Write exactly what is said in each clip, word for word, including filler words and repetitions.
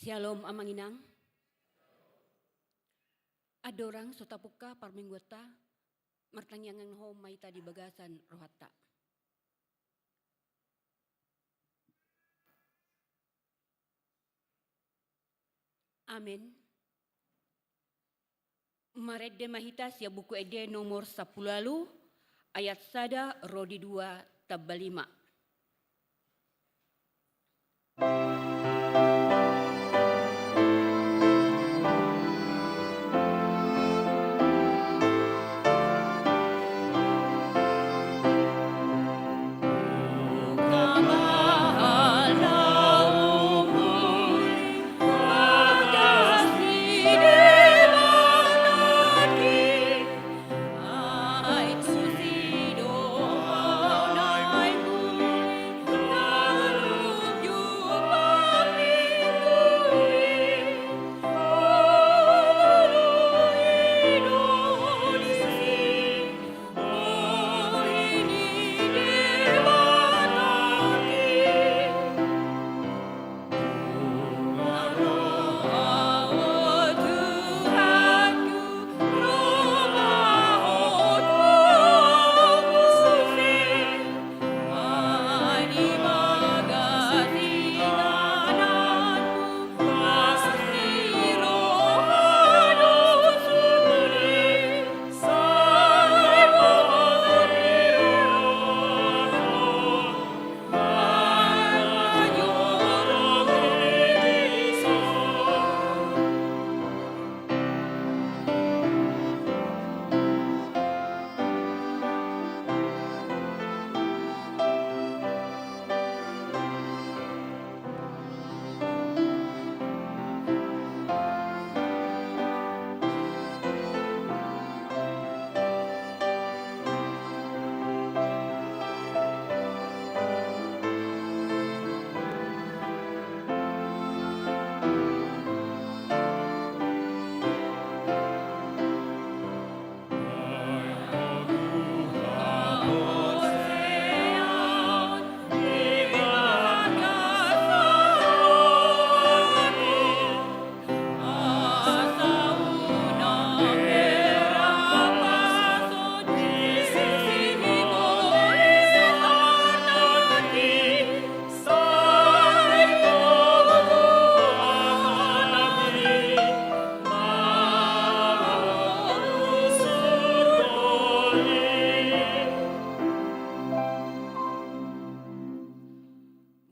Syalom, Amang Inang. Andorang so tapungka parmingguanta, martangiang ma hita di bagasan rohanta. Amen. Marende ma hita sian Buku Ende nomor sampulu ualu, ayat sada ro di dua tamba lima.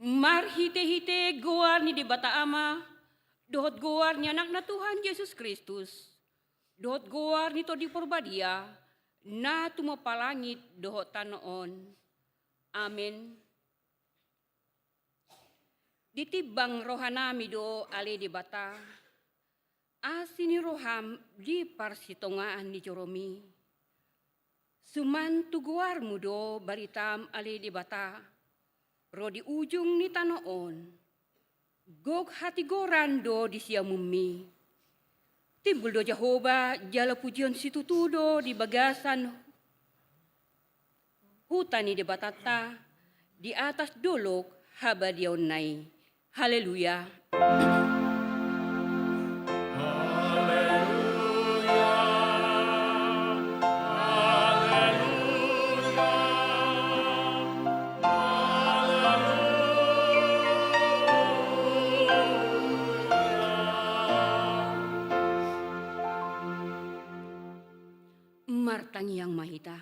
Marhitehite goar ni Debata Ama, dohot goar ni Anakna Tuhan Jesus Kristus, dohot goar ni Tondi Porbadia, na tumompa langit dohot tano on. Amen. Ditimbang rohanami do ale Debata, asi ni roham di parsitongaan ni joromi. Suman tu goarmu do baritam ale Debata, ro di ujung ni tano on. Gok hatigoran do di siamunmi. Timbul do Jahowa jala pujion situtu do di bagasan huta ni Debatanta di atas dolok habadiaonna i. Haleluya. Martangiang ma hita.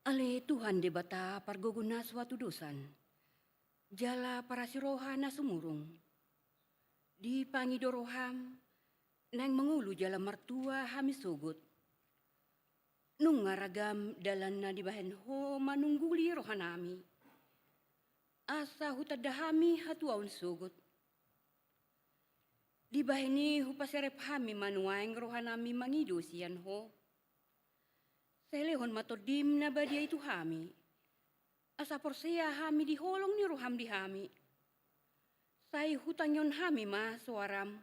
Ale Tuhan Debata pargogo na so hatudosan, jala parasi roha na sumurung. Dipangido roham, naeng mangolu jala martua hami sogot. Nunga ragam dalan na dibahen ho manungguli rohanami. Asa hutanda hami hatuaon sogot. Dibahen i hupaserep hami ma nuaeng rohanami mangido sian ho. Sai lehon ma tondim na badia i tu hami. Asa porsea hami di holong ni roham di hami. Sai hutangihon hami ma soaram.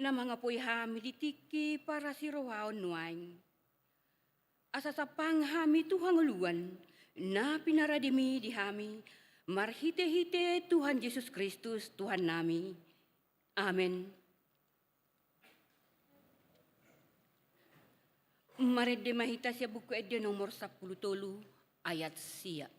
Na mangapoi hami di tingki parasi rohaon nuaeng. Asa sampang hami tu hangoluan, na pinarademi di hami, Marhitehite Tuhan Jesus Kristus, Tuhannami. Amen. Marende ma hita sian Buku Ende nomor sampulu tolu, ayat sia.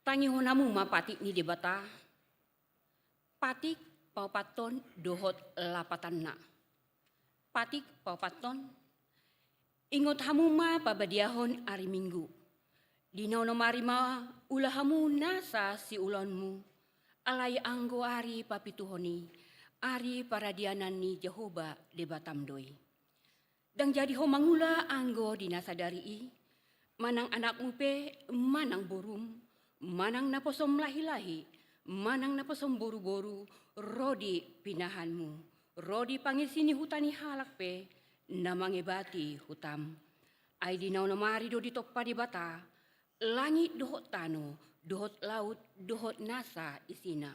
Tangihon hamu ma patik ni Debata. Patik paopathon dohot lapatanna. Patik paopathon. Ingot hamu ma pabadiahon ari Minggu. Di na onom ari ma ula hamu nasa siulaonmu. Alai anggo ari papituhon i, ari paradianan ni Jahowa Debatam do i. Ndang jadi ho mangula anggo di na sadari i, manang anakmu pe, manang borum, manang naposom lahi-lahi, manang naposom boru-boru, ro di pinahanmu, ro di pangisi ni huta ni halak pe, na mangebati hutam. Ai di na onom ari do ditompa Debata langit dohot tano, dohot laut, dohot nasa isina.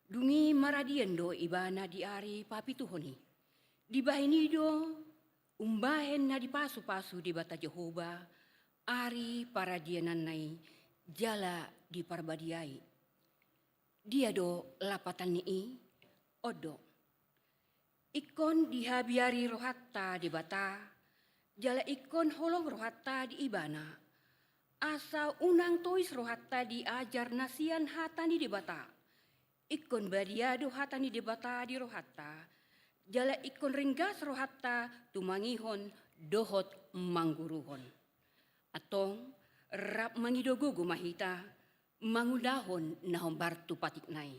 Dung i maradian do Ibana di ari papituhon i. Dibahen i do umbahen na dipasu-pasu Debata Jahowa ari paradiananna i jala diparbadiai. Dia do lapatan ni i? On do. Ingkon dihabiari rohanta Debata, jala ingkon holong rohanta di Ibana. Asa unang tois rohanta di ajar na sian hata ni Debata. Ingkon badia do hata ni Debata di rohanta, jala ingkon ringgas rohanta tumangihon dohot mangguruhon. Antong, rap mangido gogo ma hita, mangulahon na hombar tu patikna i.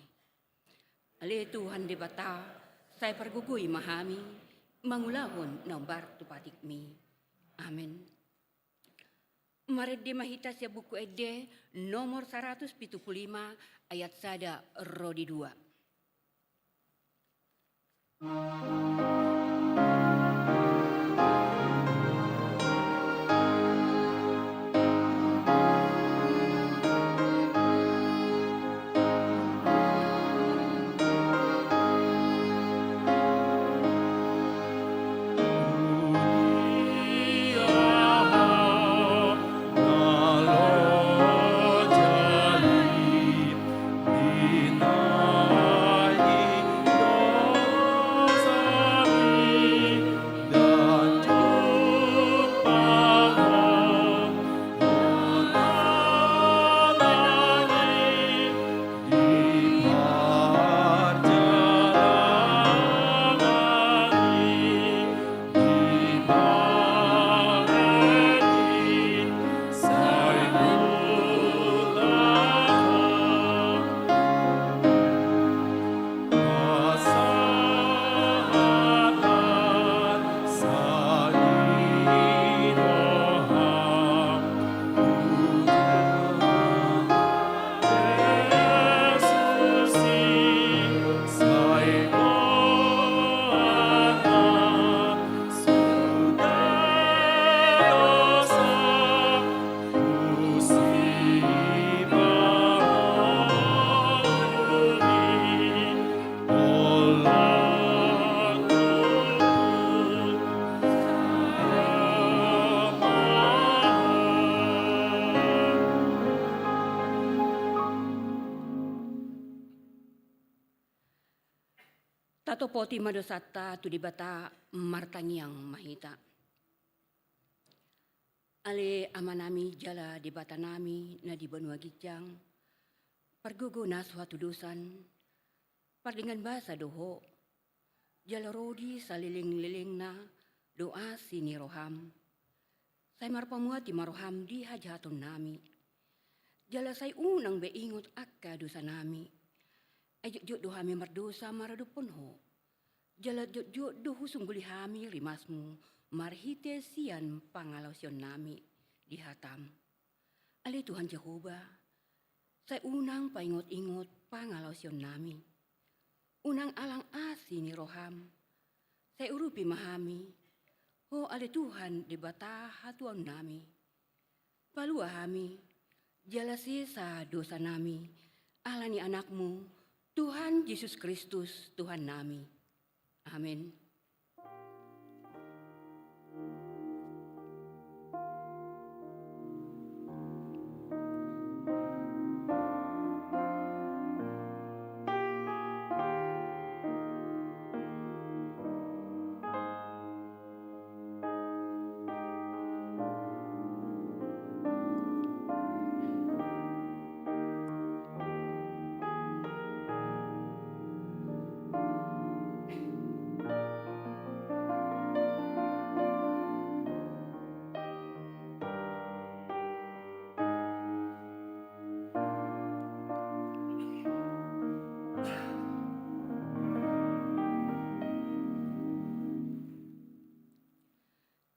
Ale Tuhan Debata, sai pargogoi ma hami, mangulahon na hombar tu patikmi. Amen. Marende ma hita sian Buku Ende nomor saratus pitu pulu lima, ayat sada ro di dua. Topoti ma dosanta tu Debata, martangiang ma hita. Ale Amanami jala Debatanami na di banua ginjang, pargogo na so hatudosan, pardenggan basa do Ho, jala ro di salelenglelengna do asi ni roham. Sai marpamuati ma roham di hajahatonnami. Jala sai unang be ingot angka dosanami. Ai jotjot do hami mardosa maradophon Ho. Jala jotjot do husungguli hami rimasmu marhite sian pangalaosionnami di hatam. Ale Tuhan Jahowa, sai unang paingotingot pangalaosionnami. Unang alang asi ni roham. Sai urupi ma hami, Ho ale Tuhan Debata hatuaonnami. Palua hami, jala sesa dosanami, ala ni Anakmu, Tuhan Jesus Kristus, Tuhannami. Amen.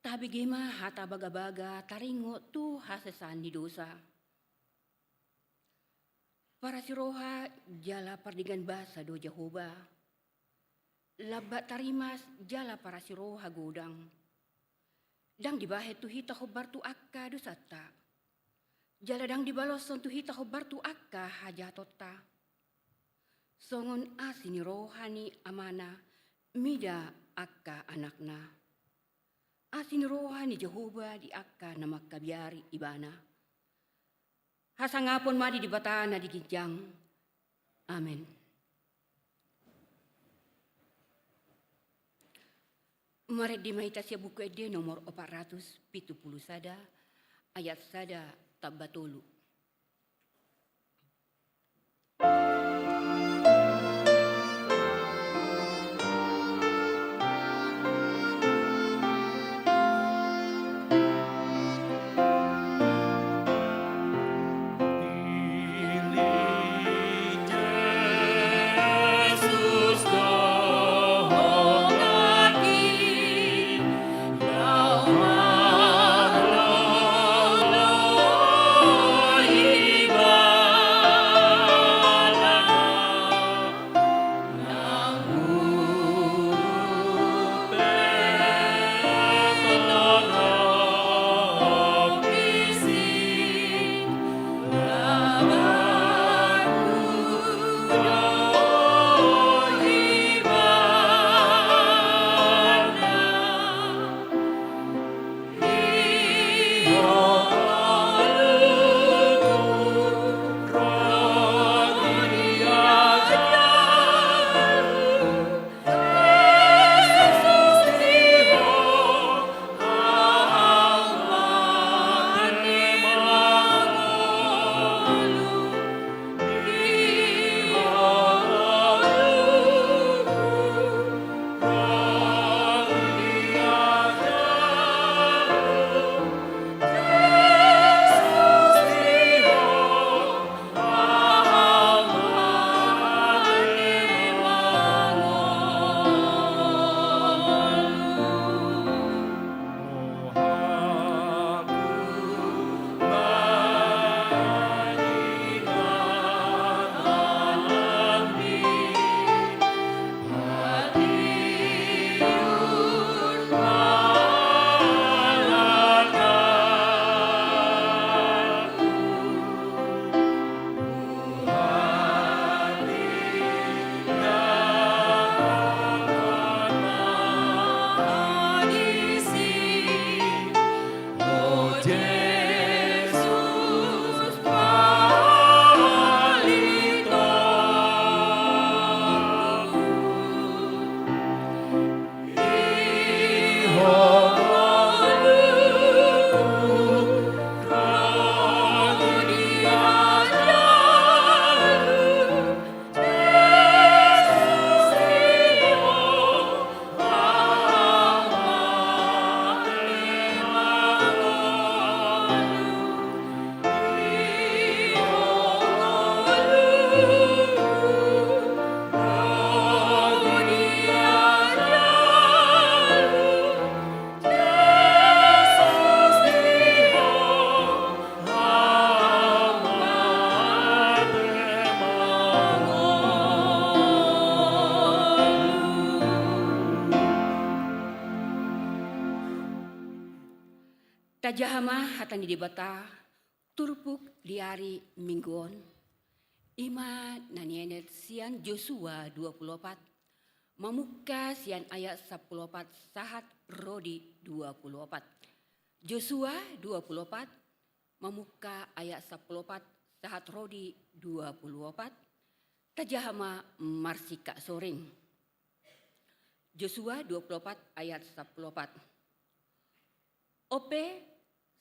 Tabege ma hata bagabaga taringot tu hasesaan ni dosa. Parasiroha jala pardenggan basa do Jahowa. Lambat tarimas jala parasiroha godang. Ndang dibahen tu hita hombar tu angka dosanta. Jala ndang dibaloshon tu hita hombar tu angka hajahatonta. Songon asi ni roha ni Amana mida angka anakna. Asi ni roha ni Jahowa di angka na mangkabiari Ibana. Hasangapon ma di Debata na di ginjang. Amen. Marende ma hita sian Buku Ende nomor opat ratus pitu pulu sada, ayat sada tamba tolu. Tajaha ma hata ni Debata turpuk di ari Minggu on. I ma na nienet sian Josua dua pulu opat, mamungka sian ayat sampulu opat sahat ro di dua pulu opat. Josua dua pulu opat, mamungka ayat sampulu opat sahat ro di dua pulu opat. Tajaha ma marsingkat soring. Josua dua pulu opat ayat sampulu opat. On pe,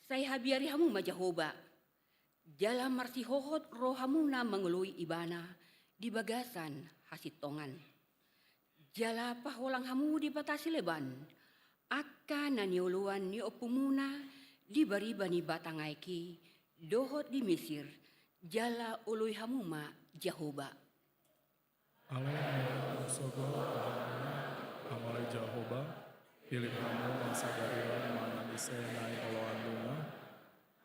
sai habiari hamu ma Jahowa, jala marsihohot rohamuna mangoloi Ibana di bagasan hasintongan. Jala paholang hamu debata sileban, angka na nioloan ni ompumuna di bariba ni batang aek i, dohot di Misir, jala oloi hamu ma Jahowa. Alai molo tung sogot rohamuna, Amang Jahowa, pillit hamu ma sadari on mangan ise na nioloanmuna,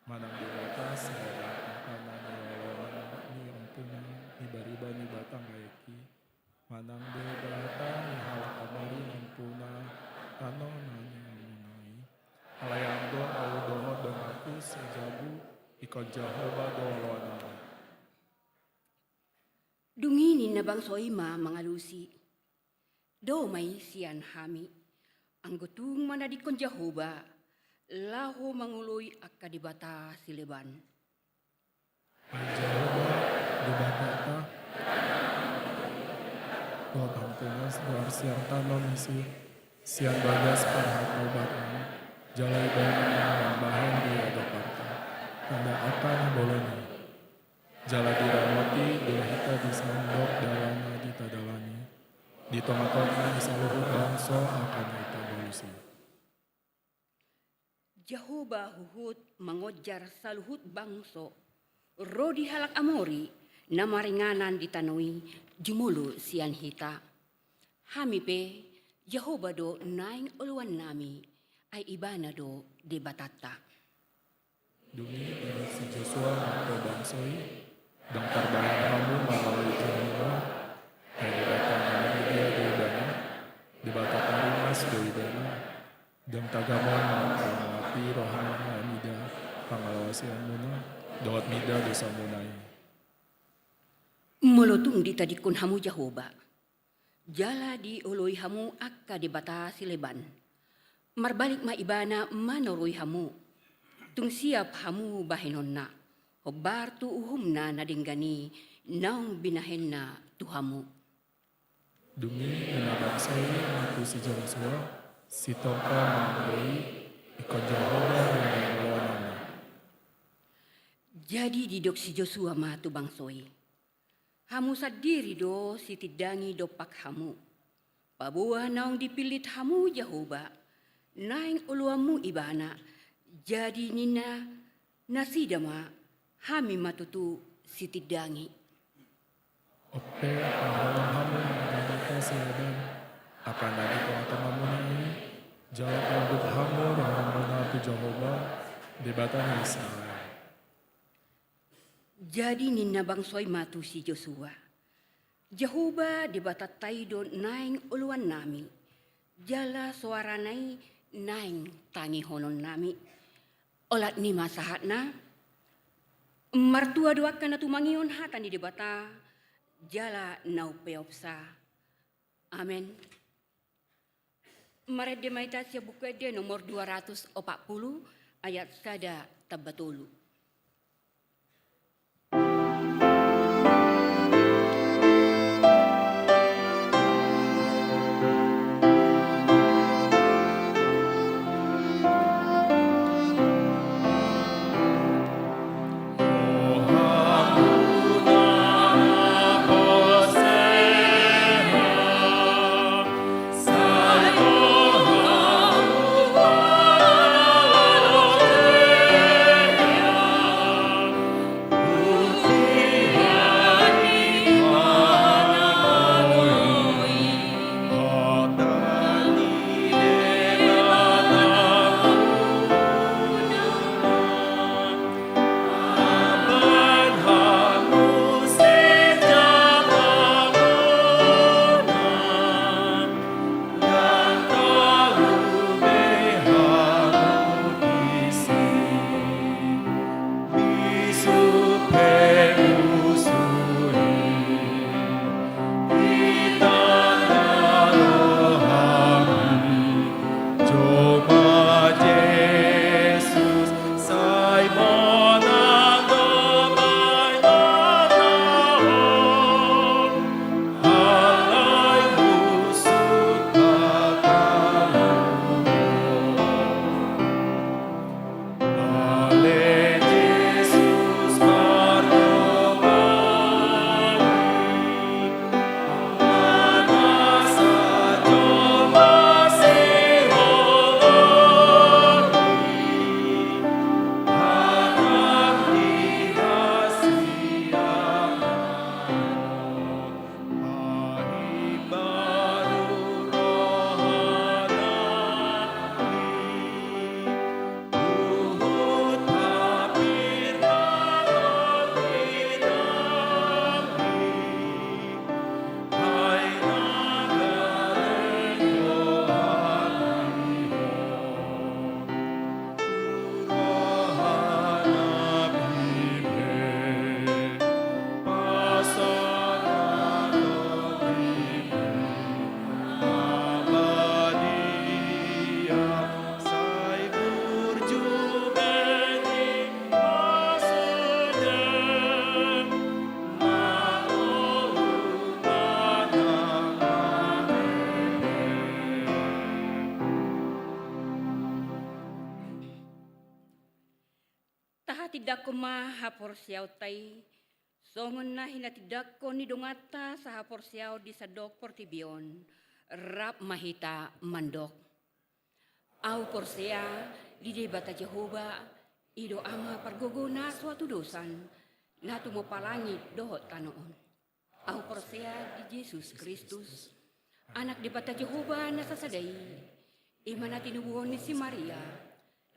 manang debata sileban angka na nioloan ni ompumuna di bariba ni batang aek i, manang debata ni halak Amori na nimpuna tano na niuloanmuna i. Alai anggo ahu dohot donganku si Jabu, ingkon Jahowa do oloanmuna. Dung i ninna bangso i ma mangalusi: Dao ma i sian hami, anggo tung manadingkon Jahowa laho mangoloi angka debata sileban. Ai Jahowa, Debatanta, do pampungas do arsiarta ma Misir, sian bagas parhatobaton, jala Ibana ma mambahen di adopanta tanda angka na bolon i. Jala diramoti do hita di sandok dalan na ditadalani, di tongatonga ni saluhut bangso angka na tabolus i. Jahowa huhut mangonjar saluhut bangso ro di halak Amori na maringanan di tano i jumolo sian hita. Hami pe, Jahowa do naeng oloannami, ai Ibana do Debatanta. Dung i didok si Josua ma tu bangso i: Ndang tarbahen hamu mangoloi Jahowa, ai Debata na mardia do Ibana, Debata parumas do Ibana. Ndang tagamon ma mangapi rohana mida pangalaosionmuna dohot mida dosamuna i. Molo tung ditadingkon hamu Jahowa, jala dioloi hamu angka debata sileban, marbalik ma Ibana manoroi hamu. Tung siap hamu bahenonna, hombar tu uhumna na denggan i naung binahenna tu hamu. Dung i ninna bangso i ma tu si Josua: Sintong ma anggo i, ingkon Jahowa do naeng oloannami. Jadi didok si Josua ma tu bangso i: Hamu sandiri do sitindangi dompak hamu. Paboa naung dipillit hamu Jahowa, naeng oloanmu Ibana, jadi ninna nasida ma: Hami ma tutu sitindangi. On pe, paholang hamu ma debata sileban angka na di tongatongamuna i, jala paunduk hamu rohamuna tu Jahowa, Debata ni Israel. Jadi ninna bangso i ma tu si Josua: Jahowa Debatanta i do naeng oloannami, jala soarana i naeng tangihononnami. Olat ni ma sahatna. Martua do angka na tumangihon hata ni Debata jala na umpeopsa. Amen. Marende ma hita sian Buku Ende nomor dua ratus opat pulu, ayat sada tamba tolu. Tindangkon ma haporseaonta i, songon na hinatindangkon ni donganta sahaporseaon di sandok portibi on, rap ma hita mandok. Ahu porsea di Debata Jahowa, i do Ama pargogo na so hatudosan, na tumompa langit dohot tano on. Ahu porsea di Jesus Kristus, Anak Debata Jahowa na sasada i, i ma na tinubuhon ni si Maria,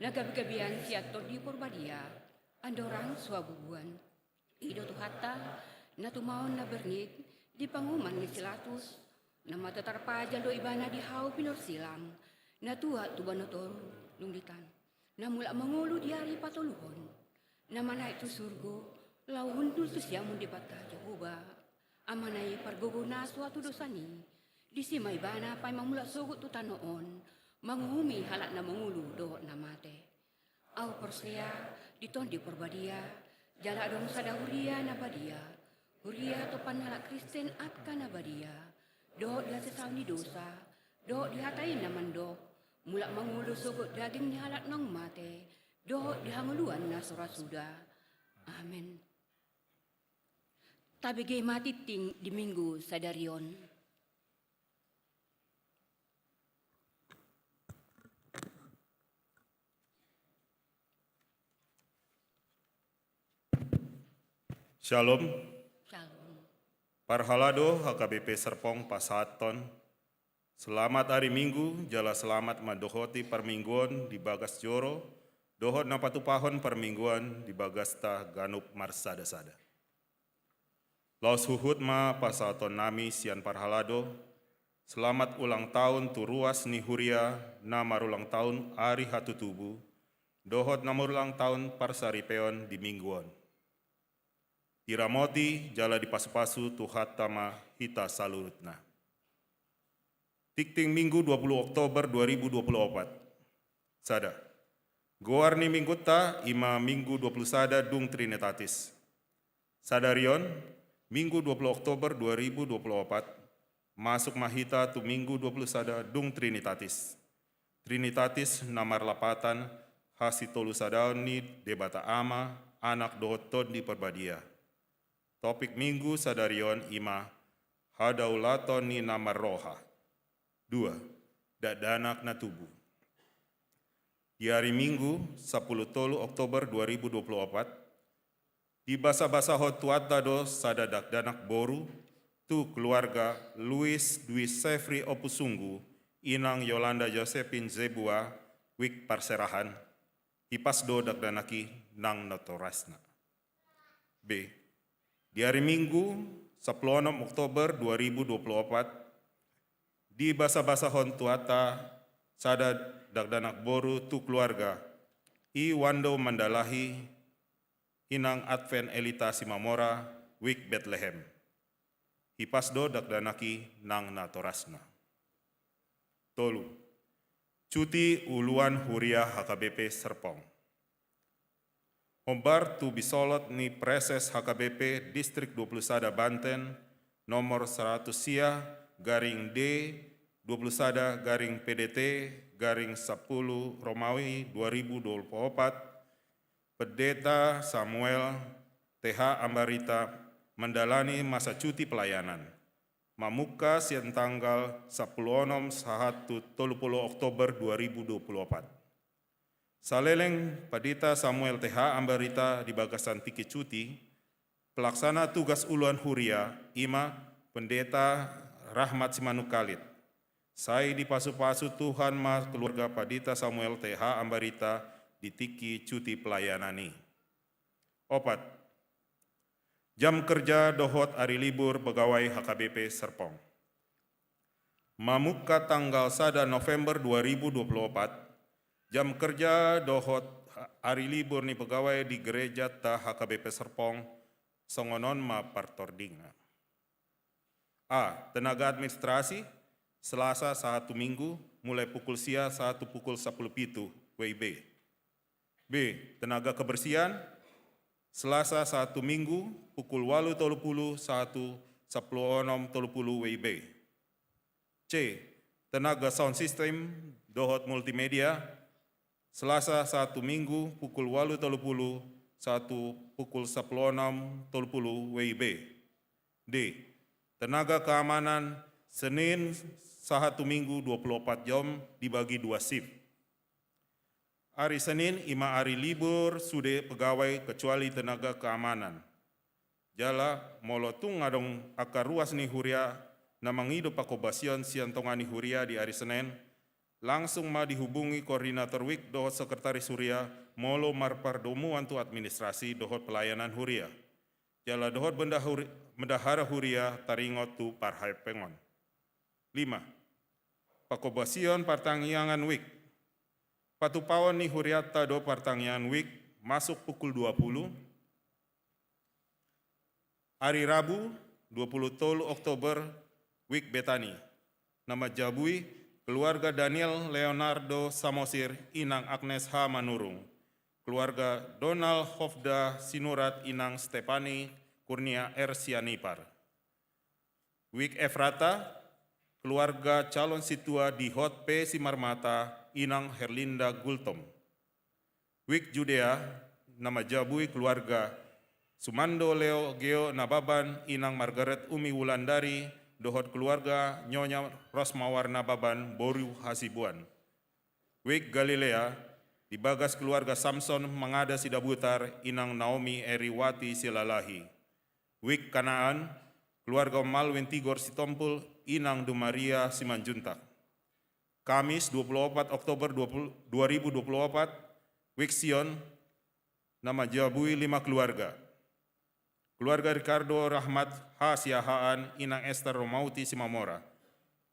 na gabegabean sian Tondi Porbadia, andorang so habubuhan. I do Tuhanta, na tumaon na bernit di panguhuman ni si Pilatus, na mata tarpajal do ibana di hau pinorsilang, na tuat tu banua toru dung ditan, na mulak mangolu di ari patoluhon, na manaek tu surgo, laho hundul tu siamun Debata Jahowa, Amana i pargogo na so hatudosan i, disi ma ibana paima mulak sogot tu tano on, manguhumi halak na mangolu dohot na mate. Ahu porsea di Tondi Porbadia, jala adong sada huria na badia, huria tompa ni halak Kristen angka na badia, dohot di hasesaon ni dosa, dohot di hata i na mandok, mulak mangolu sogot daging ni halak naung mate, dohot di hangoluan na so ra suda. Amen. Tabege ma tingting di Minggu sadari on. Shalom. Shalom. Parhalado H K B P Serpong pasahathon selamat ari Minggu, jala selamat mandohoti parmingguon di bagas joro, dohot na patupahon parmingguon di bagasta ganup marsadasada. Laos huhut ma pasahatonnami sian parhalado, selamat ulang tahun tu ruas ni huria na marulang tahun ari hatutubu, dohot na marulang tahun parsaripeon di Minggu on. Diramoti jala dipasupasu Tuhanta ma hita saluhutna. Tingting Minggu dua puluh Oktober dua ribu dua puluh opat. Sada. Goar ni Minggunta i ma Minggu dua puluh sada dung Trinitatis. Sadari on, Minggu dua puluh Oktober dua ribu dua puluh opat, masuk ma hita tu Minggu dua puluh sada dung Trinitatis. Trinitatis na marlapatan hasitolusadaon ni Debata Ama, Anak dohot Tondi Porbadia. Topik Minggu sadari on i ma hadaulaton ni na marroha. Dua. Dakdanak na tubu. Di ari Minggu, sapuluh tolu Oktober dua ribu dua puluh opat, dibasabasahon Tuhanta do sada dakdanak boru tu keluarga Luis Dwi Sefri Ompusunggu, inang Yolanda Josephine Zebua, wijk Parserahan, hipas do dakdanak i nang natorasna. B. Di ari Minggu, sapuluh onom Oktober dua ribu dua puluh opat, dibasabasahon Tuhanta sada dakdanak boru tu keluarga, I Wando Mandalahi, inang Advent Elita Simamora, wijk Betlehem. Hipas do dakdanak i nang natorasna. Tolu. Cuti uluan huria H K B P Serpong. Hombar tu bisolot ni Praeses H K B P Distrik dua puluh sada Banten, nomor saratus sia garing D dua puluh sada garing P D T garing sapuluh Romawi dua ribu dua puluh opat, Pendeta Samuel T H Ambarita mandalani masa cuti pelayanan, mamungka sian tanggal sapuluh onom sahat tu tolu puluh Oktober dua ribu dua puluh opat. Saleleng Pendeta Samuel T H Ambarita di bagasan tingki cuti, pelaksana tugas uluan huria i ma Pendeta Rahmat Simanungkalit. Sai dipasupasu Tuhan ma keluarga Pendeta Samuel T H Ambarita di tingki cuti pelayanan i. Opat. Jam kerja dohot ari libur pegawai H K B P Serpong. Mamungka tanggal sada November dua ribu dua puluh opat, jam kerja dohot ari libur ni pegawai di gerejanta H K B P Serpong, songon on ma partordingna. A. Tenaga administrasi, Selasa sahat tu Minggu, mulai pukul sia sahat tu pukul sapuluh pitu W I B. B. Tenaga kebersihan, Selasa sahat tu Minggu, pukul ualu tolu puluh sahat tu sapuluh onom tolu puluh W I B. C. Tenaga sound system dohot multimedia, Selasa sahat tu Minggu, pukul ualu tolu puluh sahat tu pukul sampulu onom tolu pulu W I B. D. Tenaga keamanan Senin sahat tu Minggu dua puluh opat jam dibagi dua shift. Ari Senin i ma ari libur sude pegawai kecuali tenaga keamanan. Jala molo tung adong angka ruas ni huria na mangido pangkobasion sian tonga ni huria di ari Senin, langsung ma dihubungi koordinator wik dohot sekretaris huria molo marpardomuan tu administrasi dohot pelayanan huria. Jala dohot bendahuri-, bendahara huria taringot tu parhepeng on. Lima. Pangkobasion partangiangan wik. Patupaon ni hurianta do partangiangan wik masuk pukul dua puluh. Ari Rabu, dua puluh tolu Oktober, wik Betani. Na manjabui keluarga Daniel Leonardo Samosir, inang Agnes H. Manurung. Keluarga Donald Hofda Sinurat, inang Stefani Kurnia R. Sianipar. Wik Efrata, keluarga calon sintua Dihot P. Simarmata, inang Herlinda Gultom. Wik Judea, na manjabui keluarga Sumando Leo Geo Nababan, inang Margaret Umi Wulandari, dohot keluarga Nyonya Rosmawar Nababan, boru Hasibuan. Wik Galilea, di bagas keluarga Samson Mangada Sidabutar, inang Naomi Eriwati Silalahi. Wik Kanaan, keluarga Malwin Tigor Sitompul, inang Dumaria Simanjuntak. Kamis, dua puluh opat Oktober dua puluh, dua ribu dua puluh opat, wik Sion, na manjabui lima keluarga. Keluarga Ricardo Rahmat H. Siahaan, inang Ester Romauti Simamora.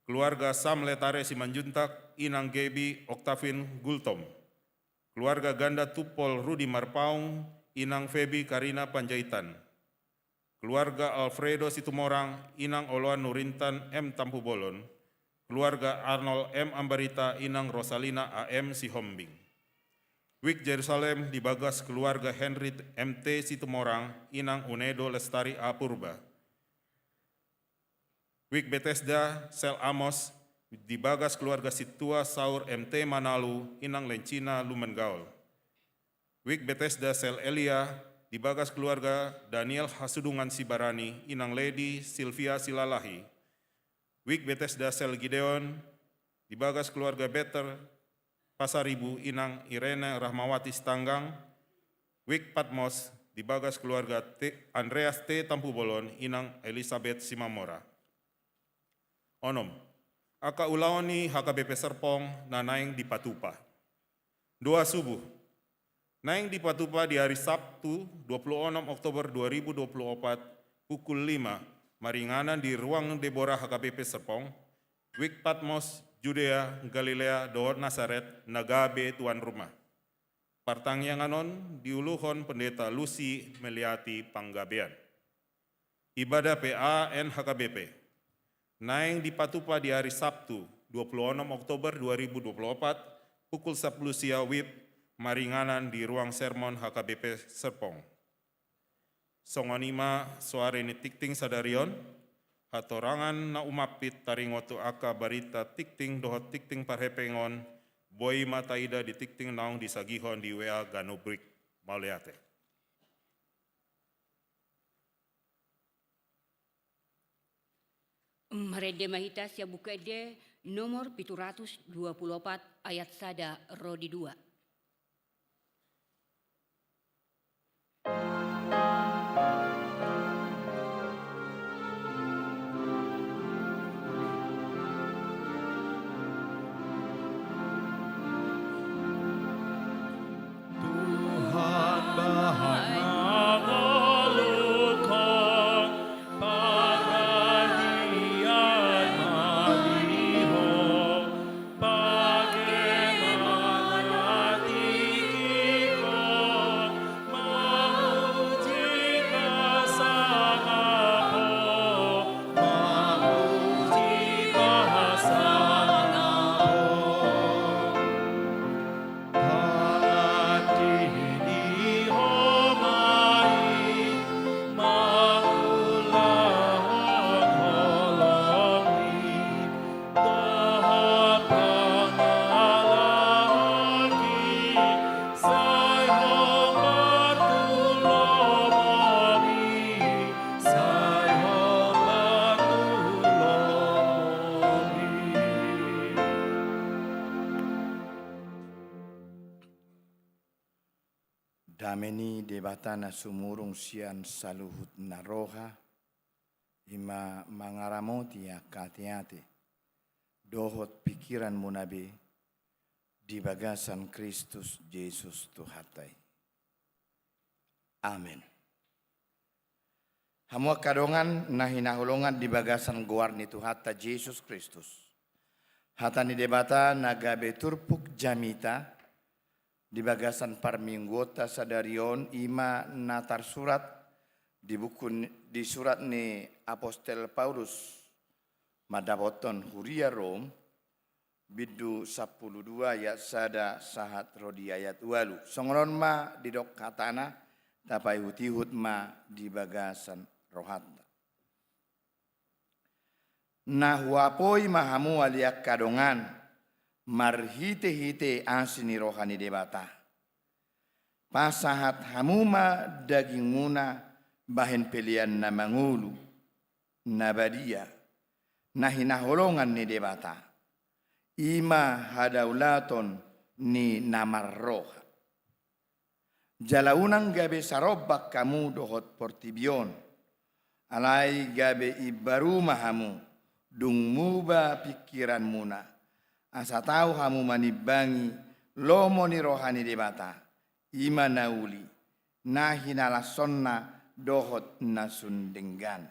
Keluarga Sam Letare Simanjuntak, inang Gebi Oktavin Gultom. Keluarga ganda Tumpol Rudi Marpaung, inang Febi Karina Panjaitan. Keluarga Alfredo Situmorang, inang oloan Nurintan M. Tampubolon. Keluarga Arnold M. Ambarita, inang Rosalina A M Sihombing. Wik Jerusalem di bagas keluarga Henry M T Situmorang, inang Unedo Lestari A Purba. Wik Betesda sel Amos di bagas keluarga sintua Saur M T Manalu, inang Lencina Lumengaol. Wik Betesda sel Elia di bagas keluarga Daniel Hasudungan Sibarani, inang Ledi Silvia Silalahi. Wik Betesda sel Gideon di bagas keluarga Beter Pasaribu, inang Irene Rahmawati Sitanggang. Wik Patmos di bagas keluarga T-, Andreas T Tampubolon, inang Elisabet Simamora. Onom. Angka ulaon ni H K B P Serpong na naeng dipatupa. Doa subuh. Naeng dipatupa di ari Sabtu, dua puluh onom Oktober dua ribu dua puluh opat, pukul lima, maringanan di ruang Debora H K B P Serpong, Wik Patmos, Judea, Galilea, dohot Nasaret, na gabe tuan rumah. Partangiangan on diuluhon Pendeta Lucy Meliati Panggabean. Ibadah P A N H K B P. Naeng dipatupa di ari Sabtu, dua puluh onom Oktober dua ribu dua puluh opat, pukul sampulu sia W I B, maringanan di ruang sermon H K B P Serpong. Songon i ma soare ni tingting sadari on, hatorangan na umampit taringot tu angka barita tingting dohot tingting parhepeng on, boi ma taida di tingting naung disagihon di W A ganup brik. Mauliate. Marende ma hita sian Buku Ende nomor pitu ratus dua puluh opat ayat sada ro di dua. Tuhan, bahen ma ngolungkon paradian ma di Ho, pangke ma Dame ni Debata na sumurung sian saluhut na roha, i ma mangaramoti angka ateate dohot pingkiranmuna be di bagasan Kristus Jesus Tuhanta i. Amen. Hamu angka dongan na hinaholongan di bagasan goar ni Tuhanta Jesus Kristus, hata ni Debata na gabe turpuk jamita di bagasan parmingguonta sadari on, i ma na tarsurat di buku ni, di surat ni apostel Paulus mandapothon huria Rom, bindu sampulu dua ayat sada sahat ro di ayat ualu. Songon on ma didok hatana, tapaihutihut ma di bagasan rohanta. Na huapoi ma hamu ale angka dongan, marhitehite asi ni roha ni Debata. Pasahat hamu ma dagingmuna bahen pelean na mangolu, na badia, na hinaholongan ni Debata, i ma hadaulaton ni na marroha. Jala unang gabe sarombak hamu dohot portibi on, alai gabe imbaru ma hamu, dung muba pingkiranmuna, asa tau hamu manimbangi lomo ni roha ni Debata, i ma na uli, na hinalashonna dohot na sun denggan.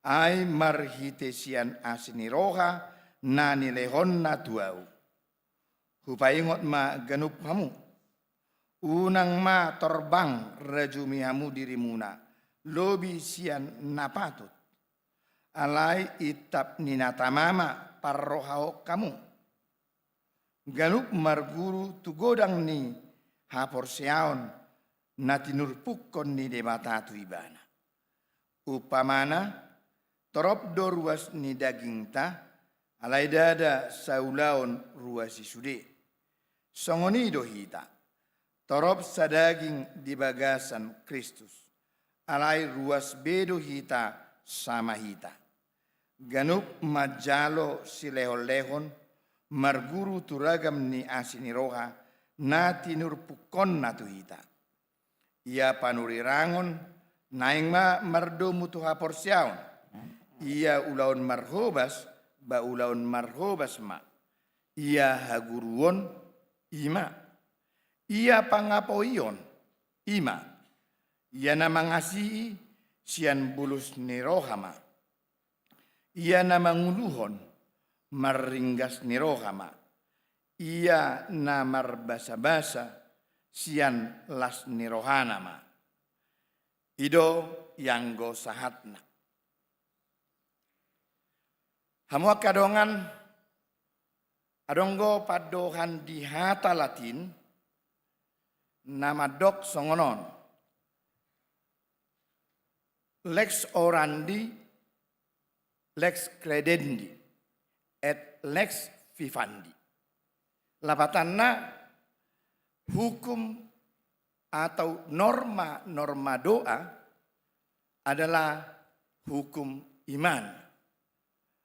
Ai marhite sian asi ni roha na nilehonna tu ahu. Hupaingot ma ganup hamu. Unang ma torbang rajumi hamu dirimuna lobi sian na patut. Alai intap ni na tama ma parrohahon hamu. Ganup marguru tu godang ni haporseaon na tinurpukkon ni Debata tu ibana. Umpamana, torop do ruas ni dagingta, alai ndada saulaon ruas i sude. Songon i do hita, torop sadaging di bagasan Kristus, alai ruas be do hita sama hita. Ganup manjalo silehonlehon, marguru tu ragam ni asi ni roha na tinurpukkonna tu hita. Ia panurirangon, naeng ma mardomu tu haporseaon. Ia ulaon marhobas, ba ulaon marhobas ma. Ia haguruon, i ma. Ia pangapoion, i ma. Ia na mangasii, sian bulus ni roha ma. Ia na manguluhon, marringgas ni roha ma. Ia na marbasabasa, sian las ni rohana ma. I do ianggo sahatna. Hamu angka dongan, adong do pandohan di hata Latin na mandok songon on: Lex orandi, lex credendi, et lex vivandi. Lapatanna, hukum atau norma-norma doa adalah hukum iman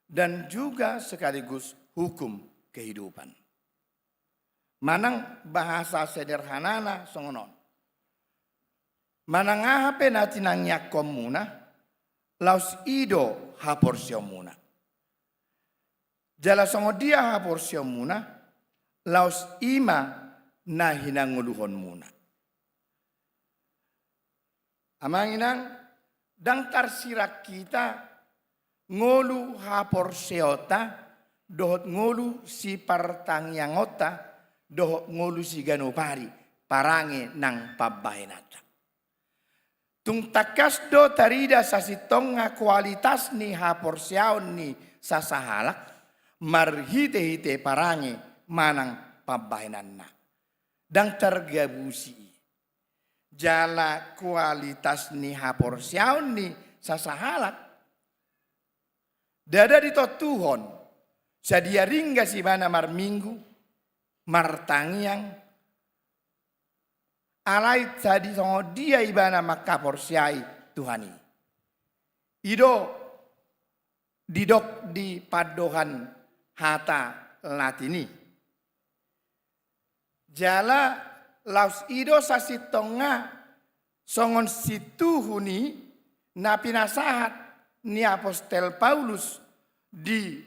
dan juga sekaligus hukum kehidupan. Manang bahasa sederhanana songon on. Manang aha pe na tinangiangkonmuna, laos i do haporseaonmuna. Jala songon dia haporseaonmuna, laos i ma na hinangoluhonmuna. Amang inang, ndang tarsirang hita ngolu haporseaonta dohot ngolu sipartangiangonta dohot ngolu siganup ari parange nang pambahenanta. Tung tangkas do tarida sasintongna kualitas ni haporseaon ni sasahalak marhitehite parange manang pambahenanna. Ndang targabusi i. Jala kualitas ni haporseaon ni sasahalak ndada ditontuhon, sadia ringgas ibana marminggu, martangiang, alai sadia songon dia ibana manghaporseai Tuhan i. I do didok di pandohan hata Latin i. Jala laos i do sasintongna songon sintuhu ni na pinasahat ni apostel Paulus di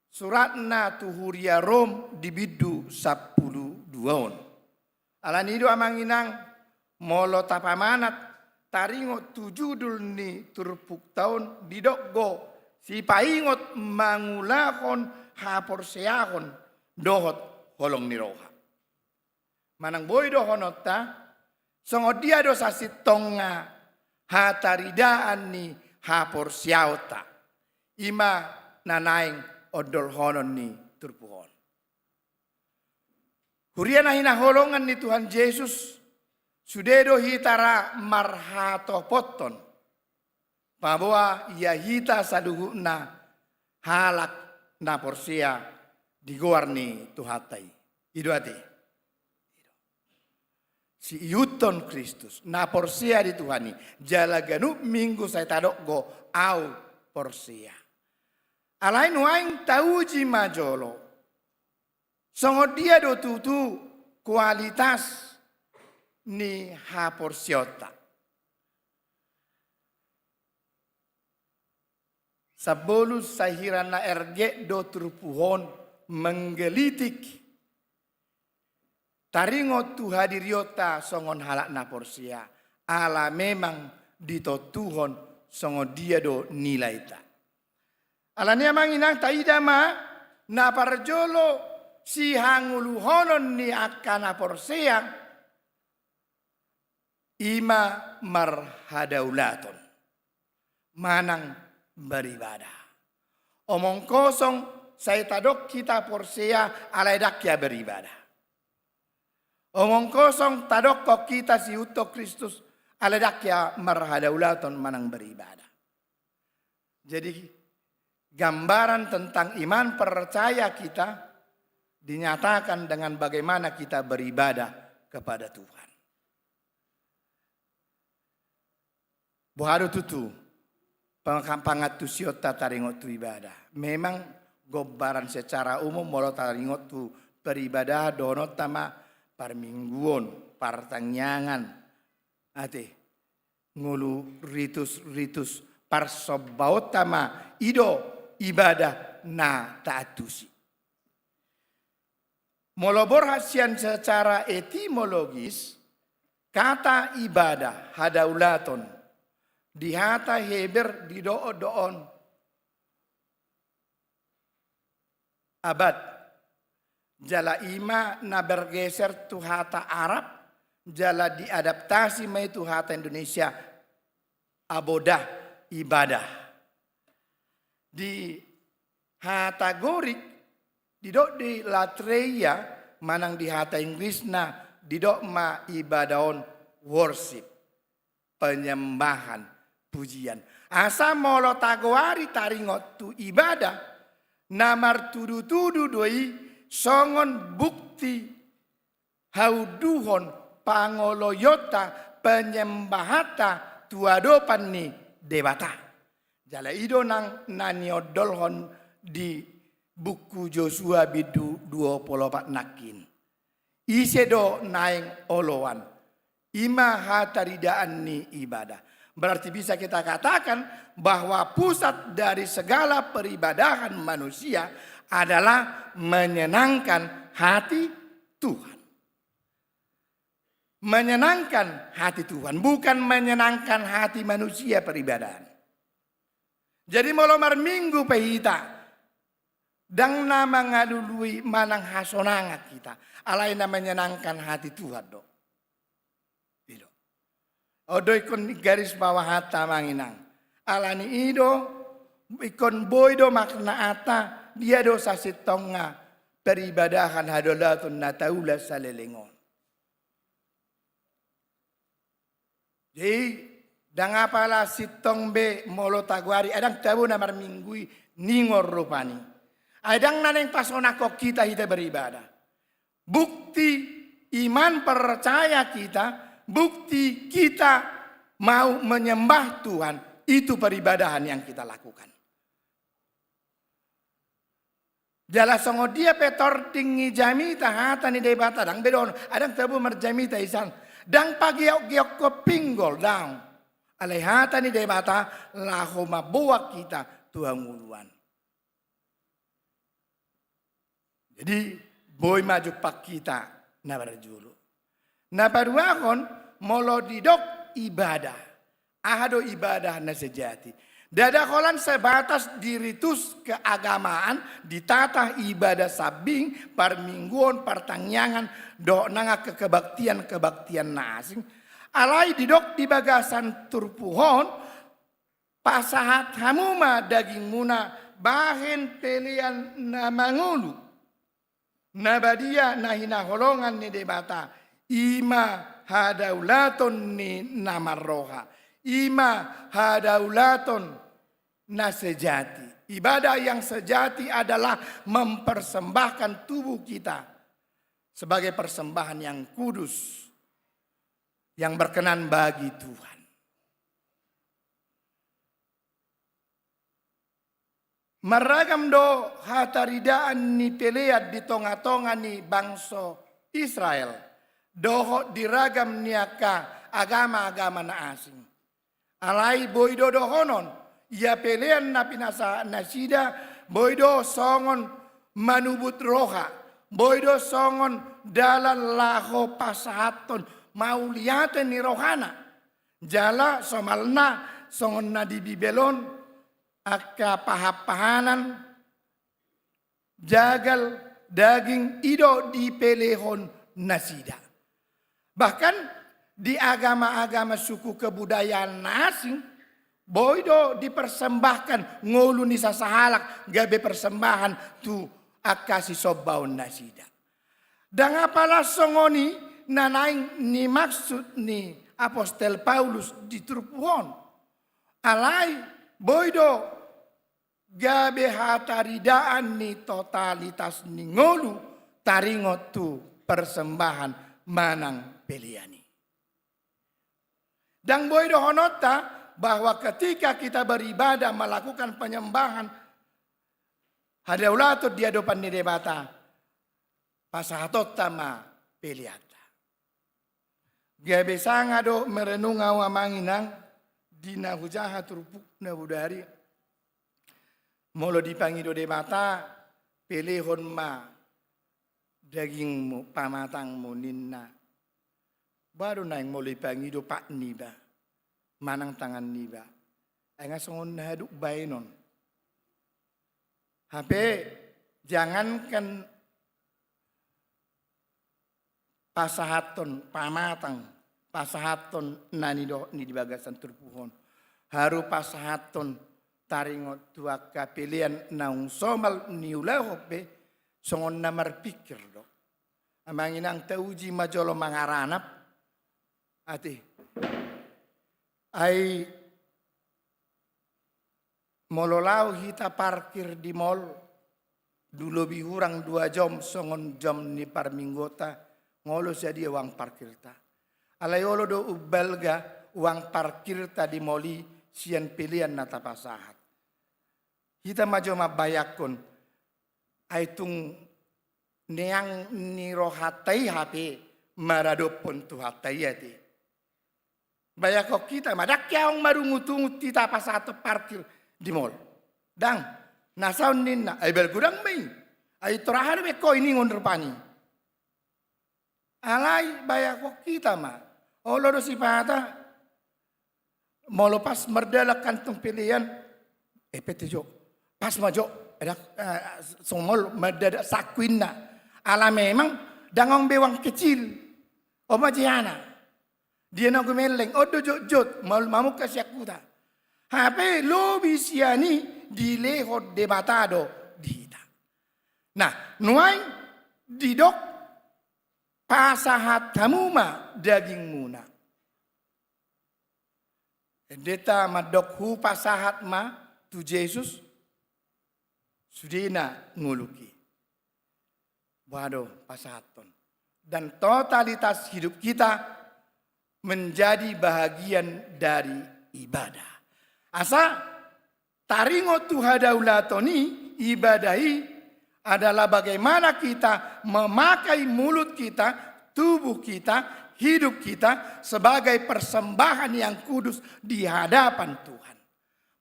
suratna tu huria Rom di bindu sampulu dua on. Alani i do amang inang, molo tapamanat taringot tu judul ni turpukta on, didok do sipaingot mangulahon haporseaon dohot holong ni roha. Manang boi dohononta, songon dia do sasintongna hataridaan ni haporseaonta, i ma na naeng ondolhonon ni turpuk on. Huria na hinaholongan ni Tuhan Jesus, sude do hita ra marhatopothon paboa ia hita saluhutna halak na porsea di goar ni Tuhanta i. I do ate. Siihuthon Kristus, na porsea di Tuhan i, jala ganup minggu sai tadok do au porsea. Alai nuaeng tauji ma jolo, songon dia do tutu kualitas ni haporseaonta. Sambolusai hira na ergek do turpuk on menggelitik taringot tu hadirionta songon halak na porsea, ala memang ditontuhon songon dia do nilaita. Alani i amang inang, taida ma na parjolo sihangoluhonon ni angka na porsea, i ma marhadaulaton manang beribadah. Omong kosong sai tadok hita porsea alai ndang hea beribadah. Omong kosong tadokkon hita siihuthon Kristus alai ndang hea marhadaulaton manang beribadah. Jadi, gambaran tentang iman percaya kita dinyatakan dengan bagaimana kita beribadah kepada Tuhan. Boha do tutu pang-, pangantusionta taringot tu ibadah? Memang gombaran secara umum molo taringot tu peribadahan dohononta ma parmingguon, partangiangan, ate, ngolu ritus-ritus parsombaonta ma i do ibadah na taantusi. Molo borhat sian secara etimologis, kata ibadah, hadaulaton, di hata Heber didok do on abad. Jala i ma na bergeser tu hata Arab, jala diadaptasi ma i tu hata Indonesia, abodah, ibadah. Di hata Gorik, didok di latreia, manang di hata Inggrisna, didok ma ibadah on worship, penyembahan, pujian. Asa molo tagoari taringot tu ibadah, na martudu-tudu do i songon bukti haunduhon pangoloionta, penyembahanta tu adopan ni Debata. Jala i do nang na niondolhon di buku Josua bindu dua pulu opat nangkin. Ise do naeng oloan? I ma hataridaan ni ibadah. Berarti bisa kita katakan bahwa pusat dari segala peribadahan manusia adalah menyenangkan hati Tuhan. Menyenangkan hati Tuhan, bukan menyenangkan hati manusia peribadahan. Jadi molo marminggu pe hita, ndang na mangalului manang hasonangan hita, alai na menyenangkan hati Tuhan do. I do. On do ingkon garis bawahanta amang inang. Alani i do, ingkon boi do maknata, dia do sasintongna peribadahan hadaulaton na taula saleleng on. Jadi, ndang apala sintong be molo tagoari, ai ndang tabo na marminggu i ningon rupani. Ai ndang na naeng pasonangkon hita, hita beribadah. Bukti iman percaya kita, bukti kita mau menyembah Tuhan, itu peribadahan yang kita lakukan. Jala songon dia pe tording ni jamita hata ni Debata, ndang be dohonon, adong tabo marjamita i san. Ndang pageokgeokhon pinggol, daong. Alai hata ni Debata laho mamboan hita tu hangoluan. Jadi, boi ma jumpang hita na parjolo. Na paduahon, molo didok ibadah. Aha do ibadah na sejati? Ndada holan sebatas di ritus keagamaan, di tata ibadah sambing, parmingguon, partangiangan, dohot nang angka kebaktian-kebaktian na asing. Alai didok di bagasan turpuk on, pasahat hamu ma dagingmuna bahen pelean na mangolu, na badia, na hinaholongan ni Debata, i ma hadaulaton ni na marroha, i ma hadaulaton na sejati. Ibadah yang sejati adalah mempersembahkan tubuh kita sebagai persembahan yang kudus, yang berkenan bagi Tuhan. Marragam do hataridaan ni pelean di tongatonga ni bangso Israel, dohot di ragam ni angka agama-agama na asing. Alai boi do dohonon, ia pelean na pinasahat nasida, boi do songon manubut roha, boi do songon dalan laho pasahathon mauliate ni rohana. Jala somalna songon na di Bibel on, angka pahanpahanan, jagal, daging, i do dipelehon nasida. Bahkan di agama-agama suku kebudayaan na asing, boi do dipersembahkan ngolu ni sasahalak gabe persembahan tu angka sisombaon nasida. Ndang apala songon i na naeng nimaksud ni apostel Paulus di turpuk on. Alai boi do gabe hataridaan ni totalitas ni ngolu taringot tu persembahan manang pelean i. Ndang boi dohononta bahwa ketika kita beribadah, melakukan penyembahan, hadaulaton di adopan ni Debata, pasahatonta ma peleanta. Gabe sanga do merenung ahu amang inang di na hujaha turpuk na bodari. Molo dipangido Debata, pelehon ma dagingmu, pamatangmu ninna. Boha do naeng molo dipangido pat niba manang tangan niba? Ai nga songon na haduk baenon. Hape jangankan pasahathon pamatang, pasahathon na nidok ni di bagasan turpuk on, haru pasahathon taringot tu angka pelean naung somal niulahon pe, songon na marpingkir do. Amang inang, tauji ma jolo mangaranap ate. Ai molo laho hita parkir di mall, dung lobi hurang dua jom songon jom ni parmingguonta, nga olo sadia uang parkirta. Alai olo do umbalga uang parkirta di mall i sian pelean na tapasahat. Hita ma jo mambayangkon, ai tung neang ni rohanta i hape maradophon Tuhanta i ate. Bayangkon hita ma, ndang hea adong marungutungut hita pasahathon parkir di mall. Ndang, na saon ninna, ai balga godang ma i. Ai tor aha do be ho iningon rupani. Alai bayangkon hita ma, olo do sipata, molo pas mardalan kantong pelean, eh, pete jo, pas ma jo, eda, eh, songol mardalan sangku inna. Ala memang ndang adong be uang kecil. On ma jehana. Dia na gumelleng, on do jotjot, ma-, mamungka sian huta. Hape lobi sian i dilehon Debata do di hita. Nah, nuaeng didok pasahat hamu ma dagingmuna. Endenta mandok hupasahat ma tu Jesus sudena ngolungki. Boha do pasahathon? Dan totalitas hidup kita menjadi bahagian dari ibadah. Asa taringot tu hadaulaton i, ibadah i, adalah bagaimana kita memakai mulut kita, tubuh kita, hidup kita sebagai persembahan yang kudus di hadapan Tuhan.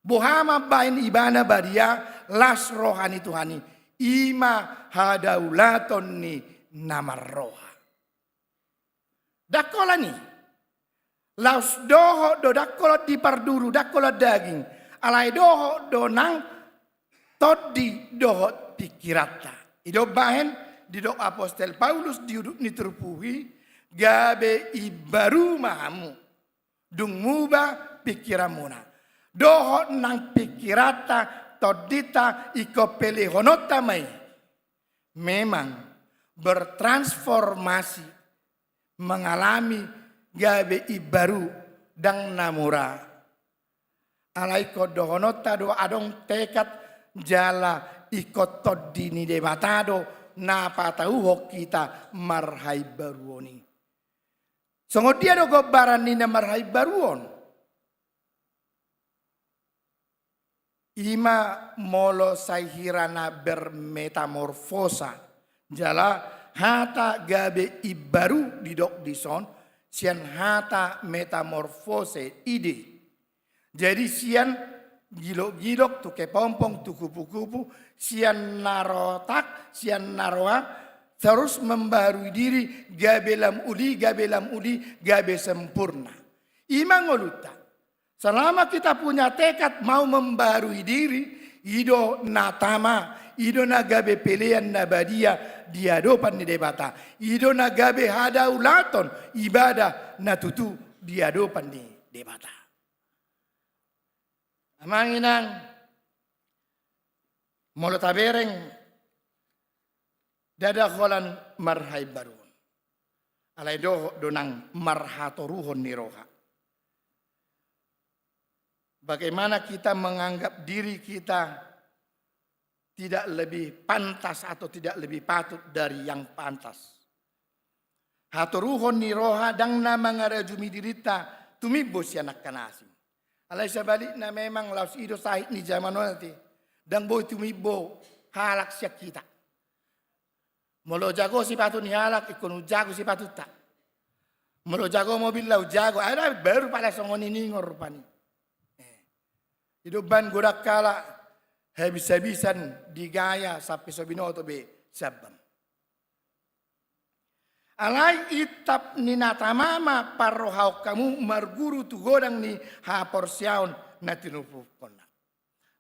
Boha mambahen ibana badia las roha ni Tuhan i, i ma hadaulaton ni na marroha. Ndang holan i. Laos dohot do, ndang holan di parduru, ndang holan daging. Alai dohot do nang tondi dohot pingkiranta. I do umbahen didok apostel Paulus di ujung ni turpuk i, gabe imbaru ma hamu. Dung muba pingkiranmuna. Dohot nang pingkiranta, tondinta, ingkon pelehononta ma i. Memang bertransformasi, mengalami gabe imbaru, ndang na mura. Alai ingkon dohononta do adong tekad jala ingkon tondi ni Debata do na patauhon hita marhaimbaruon i. Songon dia do gombaran ni na marhaimbaruon? I ma molo sai hira na bermetamorfosa, jala hata gabe imbaru didok dison, sian hata metamorfose i do. Jadi sian gilok-gilok tu kepompong tu kupu-kupu, sian na rotak, sian na roa, terus membarui diri, gabe lam uli, gabe lam uli, gabe sempurna. I ma ngolunta. Selama kita punya tekad mau membarui diri, i do na tama, i do na gabe pelean na badia di adopan ni Debata, i do na gabe hadaulaton ibadah na tutu di adopan ni Debata. Amang inang, molo tabereng, ndada holan marhaimbaruon. Alai dohot do nang marhatoruhon ni roha. Bagaimana kita menganggap diri kita tidak lebih pantas atau tidak lebih patut dari yang pantas? Hatoruhon ni roha ndang na mangarajumi dirinta tumimbo sian angka na asing. Alai sabalikna memang laos i do sahit ni jaman on ate. Ndang boi tumimbo halak sian hita. Molo jago sipatu ni halak, ingkon umjago sipatunta. Molo jago mobilna umjago, ai da baru pala songon i ningon rupani. Eh. I do umbahen godang halak habis-habisan di gaya sampe so binoto be sambam. Alai intap ni na tama ma parrohaon hamu marguru tu godang ni haporseaon na tinurpukkonna.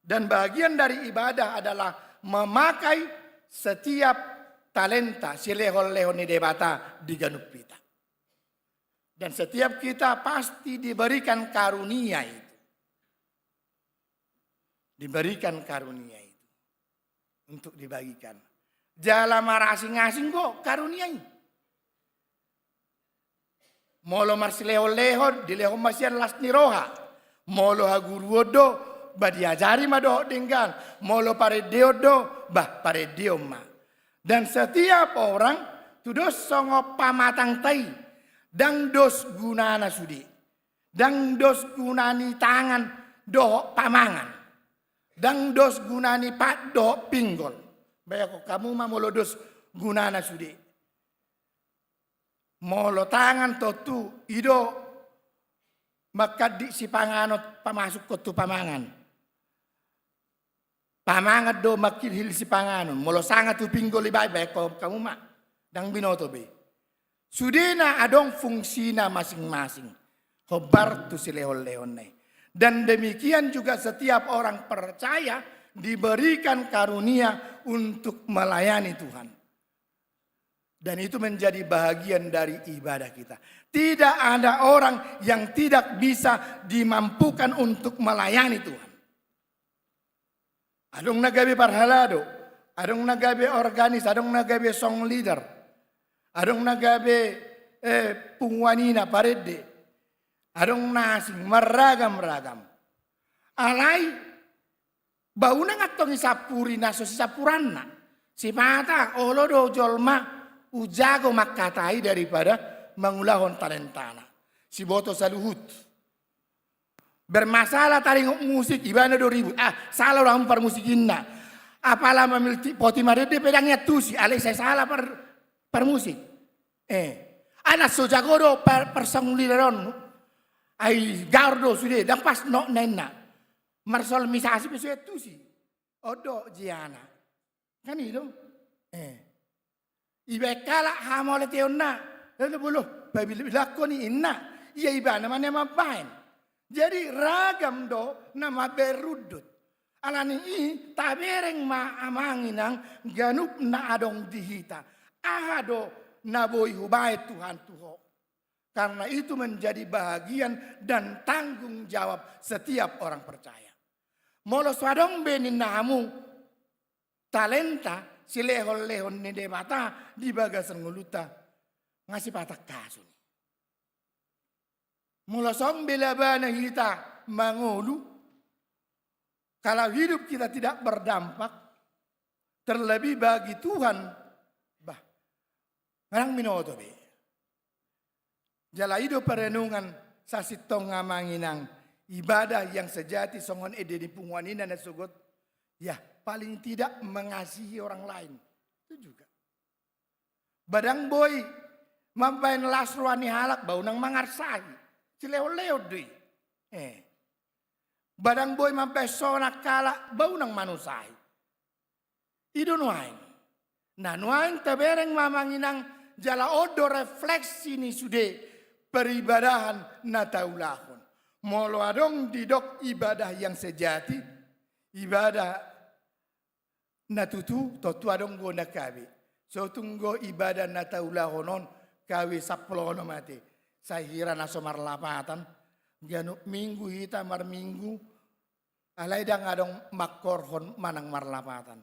Dan bagian dari ibadah adalah memakai setiap talenta, silehon-lehon ni Debata di ganup hita. Dan setiap kita pasti diberikan karunia itu. Diberikan karunia itu untuk dibagikan. Jala marasing-asing do karunia i. Molo marsilehon-lehon, dilehon ma sian las ni roha. Molo haguruon do, ba diajari ma dohot denggan. Molo parendeon do, ba parendeon ma. Dan setiap orang, tudos songon pamatangta i, ndang dos gunana sude. Ndang dos guna ni tangan dohot pamangan. Ndang dos guna ni pat dohot pinggol. Bayangkon hamu ma molo dos gunana sude. Molo tangan tontu i do mangkandik sipanganon pamasukkon tu pamangan. Pamangan do mangkilhil sipanganon. Molo sanga tu pinggol i baen, baen hamu ma. Ndang binoto be. Sudena adong fungsina masing-masing. Hombar tu silehon-lehonna i. Dan demikian juga setiap orang percaya diberikan karunia untuk melayani Tuhan. Dan itu menjadi bahagian dari ibadah kita. Tidak ada orang yang tidak bisa dimampukan untuk melayani Tuhan. Adong na gabe parhalado, adong na gabe organis, adong na gabe song leader, adong na gabe, eh, punguan ina, parende, adong na asing, marragam-ragam. Alai ba unang antong isampuri na so sisampuranna. Sipata olo do jolma umjago mangkatai daripada mangulahon talentana. Siboto saluhut. Bermasalah taringot musik, ibana do ribut. Ah, salah do hamu parmusikinna. Apala mamiltik poti marende pe ndang iantusi, alai sai salah par, parmusik. Eh, anak so jago do par, parsongliran on. Ai gaor do sude, ndang pas nok na inna. Marsolmisasi pe so iantusi. On do jiana. Kan i do? Eh. Ibaen halak hamauliateonna, lalu bolo, pabilangkon i inna, ia ibana ma na mambaen. Jadi ragam do na mambaen rundut. Alani i tabereng ma amang inang ganup na adong di hita. Aha do na boi hubaen Tuhan tu ho. Karena itu menjadi bahagian dan tanggung jawab setiap orang percaya. Molo so adong be ninna hamu, talenta silehonlehon ni Debata di bagasan ngolunta, nga sipatangkason i. Molo so adong be labana hita mangolu, kalau hidup kita tidak berdampak, terlebih bagi Tuhan, bah, manang binoto be. Jala i do parenungan sasintongna amang inang, ibadah yang sejati songon ende ni punguan i na sogot, ya, paling tidak mengasihi orang lain. Itu juga. Ba ndang boi mambaen las roha ni halak ba unang mangarsahi. Silehonlehon do i. Eh. Ba ndang boi mambaen sonang halak ba unang manusahi. I do nuaeng. Nah, nuaeng tabereng ma amang inang jala on do refleksi ni sude peribadahan na taulahon. Molo adong didok ibadah yang sejati, ibadah na tutu, tontu adong do na gabe. So tung do ibadah na taulahon on gabe sampulu onom ate. Sai hira na so marlapatan, ganup minggu hita marminggu, alai ndang adong mangkorhon manang marlapatan.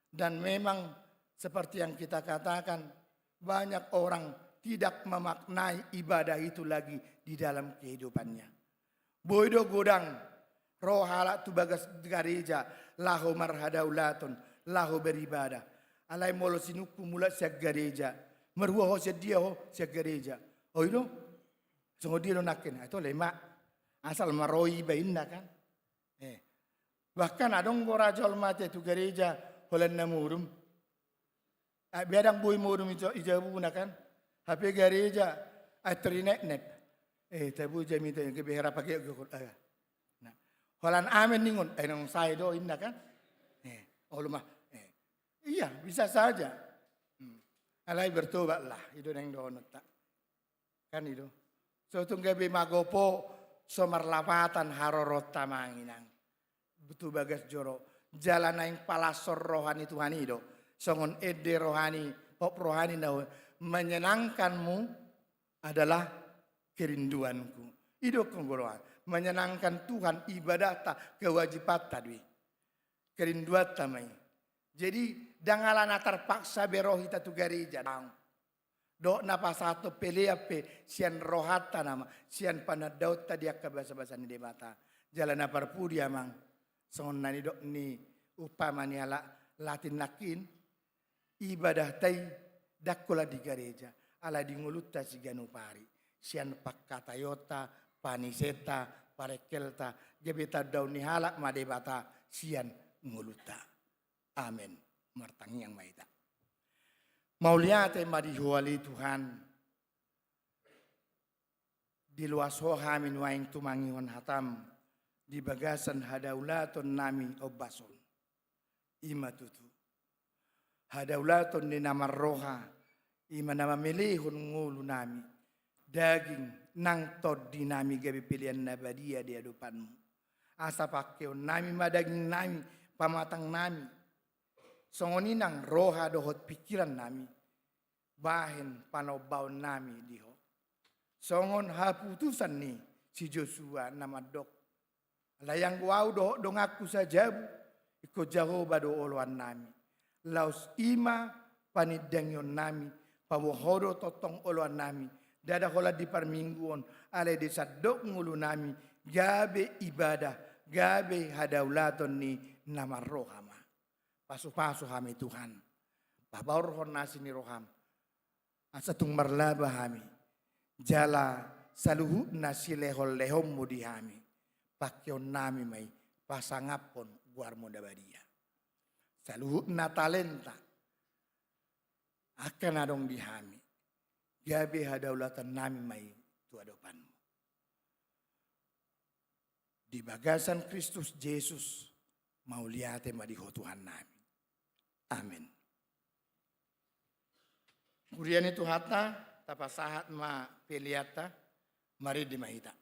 Dan memang seperti yang kita katakan, banyak orang tidak memaknai ibadah itu lagi di dalam kehidupannya. Boi do godang ro halak tu bagas gareja, laho marhadaulaton, laho beribadah. Alai molo sinungkun mulak sian gareja, marhua ho sian dia ho sian gareja. Oi do, songon dia do nangkin, ai tole ma. Asal ma ro iba inna kan. Eh. Bahkan adong do ra jolma ate tu gareja holan na modom. Ai be ndang boi modom i jabuna kan. Hape gareja, ai terinepnep. Eh, tabo jamita gabe hera pake gokol. Nah. Holan amen ningon, ai naung sae do inna kan. Eh, olo ma. Eh. Iya, bisa saja. Hmm. Alai bertobatlah, i do naeng dohononta. Kan i do. So tung gabe magopo so marlapatan haroronta amang inang. Tu bagas joro. Jala naeng palashon roha ni Tuhan i do. Songon ende roha ni, pop roha ni na menyenangkanmu adalah kerinduanku. I do konggorongan. Menyenangkan Tuhan ibadahta kewajibanta do i. Kerinduanta ma i. Jadi ndang ala na tarpaksa be ro hita tu gareja. Ndang. Dohot na pasahathon pelean pe sian rohanta nama, sian panandaonta di angka basabasa ni Debata. Jala na parpudi amang, songon na nidok ni umpama ni halak Latin nangkin, ibadahta i ndang holan di gareja, alai di ngolunta siganup ari. Sian pangkataionta, panisenta, parengkelta, gabe tandaon ni halak ma Debata sian ngolunta. Amen. Martangiang ma hita. Mauliate ma di Ho ale Tuhan. Diloas Ho hami nuaeng tumangihon hataM di bagasan hadaulaton nami ombas on. I ma tutu. Hadaulaton ni na marroha, i ma na mamelehon ngolu nami, daging nang tondi nami gabe pelean na badia di adopanMu. Asa pangkeon nami ma daging nami, pamatang nami. Songon i nang roha dohot pingkiran nami, bahen panombaon nami di Ho. Songon haputusan ni si Josua na mandok, alai anggo ahu dohot donganku sajabu, ingkon Jahowa do oloan nami. Laos i ma panindangion nami, paboa Ho do tongtong oloan nami, ndada holan di parmingguon, alai di sandok ngolu nami, gabe ibadah, gabe hadaulaton ni na marroha ma. Pasupasu hami Tuhan. Paborhon asi ni rohaM. Asa tung marlaba hami. Jala saluhutna silehonlehonMu di hami. Pangkeon nami ma i pasangaphon goarMu na badia. saluhutna talenta, angka na adong di hami, gabe hadaulaton nami ma i tu adopanmu. Di bagasan Kristus Jesus, mauliate ma di Ho Tuhan nami. Amen. Huria ni Tuhanta, tapasahat ma peleanta, marende ma hita.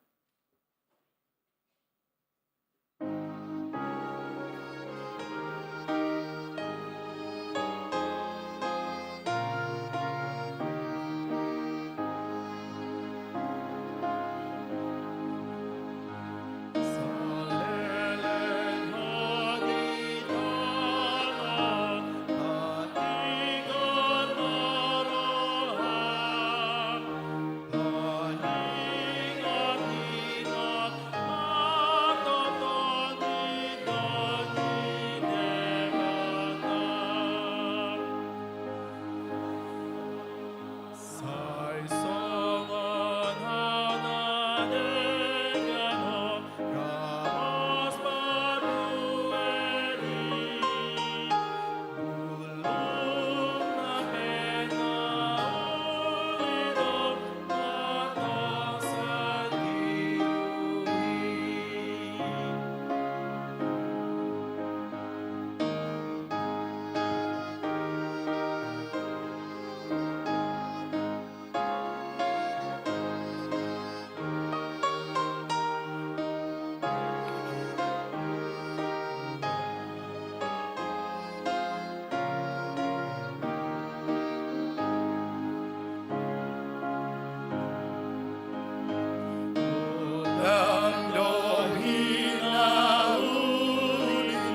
Godang do hinauli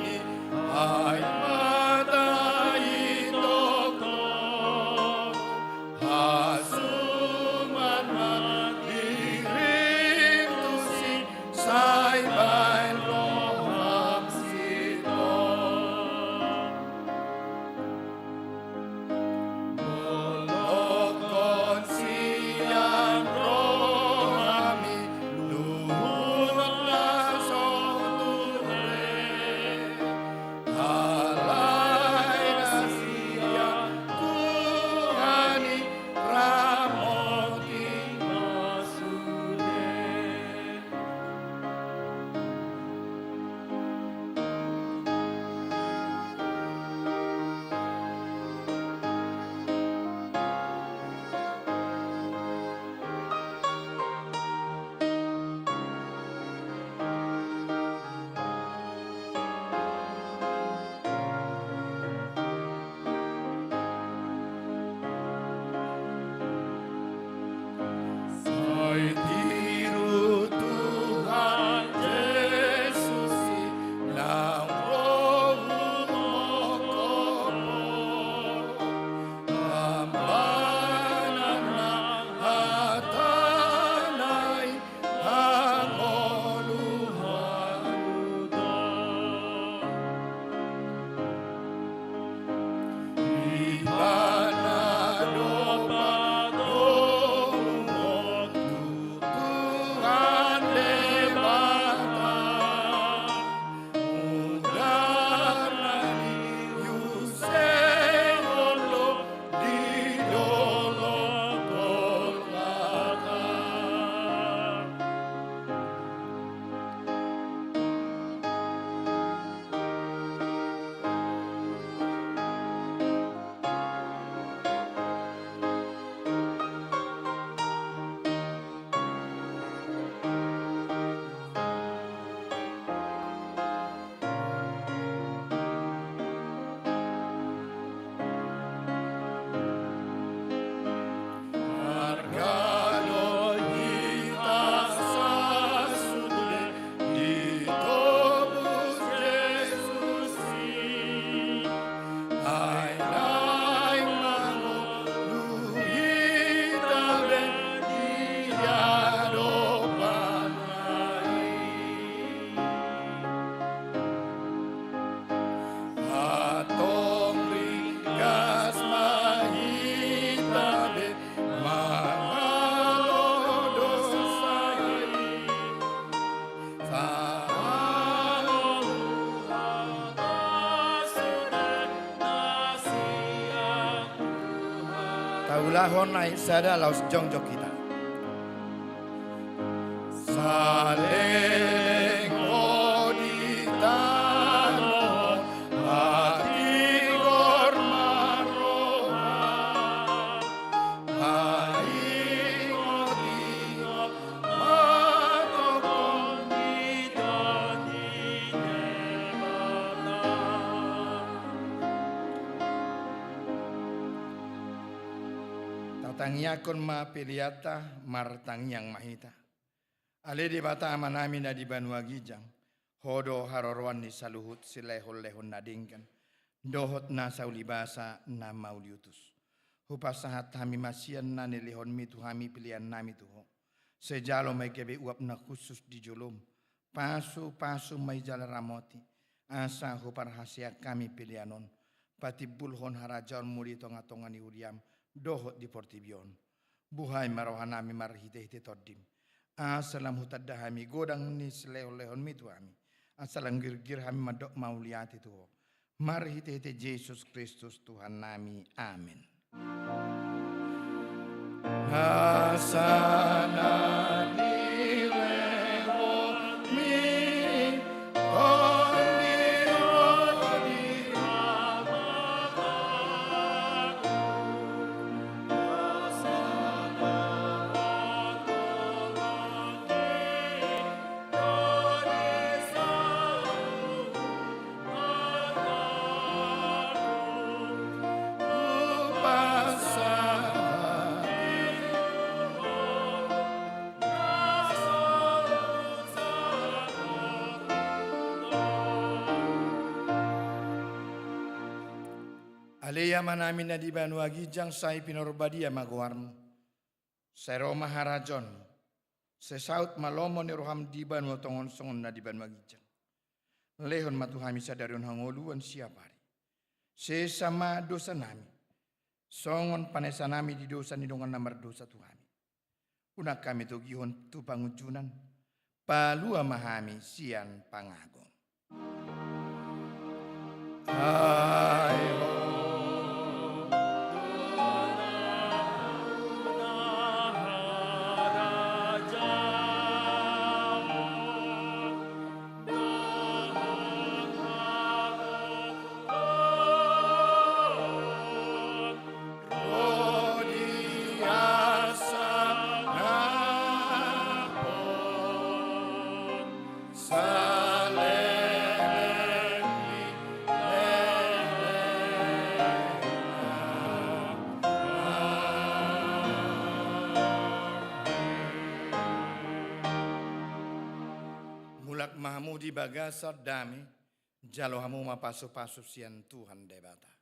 ni aek mata i tongtong, hasuman ma dirintusi sai baen roham sintong. Bolongkon sian rohami luhut Hon nai sada laos jongjong hita. Saleleng ho di tano, matigor ma roha, maingot-ingot ma tongtong di Tondi Debata. Tatangiangkon ma peleanta, martangiang ma hita. Ale Debata Amanami na di banua ginjang, Ho do haroroan ni saluhut silehon-lehon na denggan dohot nasa ulibasa na mauliutus. Hupasahat hami ma sian na nilehonmi tu hami peleannami tu Ho. Sai jalo ma i gabe uap na hushus di jolom. Pasu-pasu ma i jala ramoti, asa huparhaseang hami pelean on patimbulhon harajaonmu di tonga-tonga ni huriam dohot di portibi on. Buhai ma rohanami marhite-hite Tondim, asa lam hutanda hami godang ni silehon-lehonmi tu hami, asa lam girgir hami mandok mauliate tu Ho. Marhite-hite Jesus Kristus Tuhannami. Amen. Nasa na nilehonmi, Tondi, Tondi, Debata. Ale Amanami na di banua ginjang, sai pinarbadia ma goarmu. Sai ro ma harajaonmu. Sai saut ma lomo ni roham di banua tonga on songon na di banua ginjang. Lehon ma tu hami sadari on hangoluan siapari. Sesa ma dosanami, songon panesanami di dosa ni dongan na mardosa tu hami. Unang hami togihon tu pangunjunan, palua ma hami sian pangago. Ai Ho Mulak ma hamu di bagasan dame, jalo hamu ma pasu-pasu sian Tuhan Debata.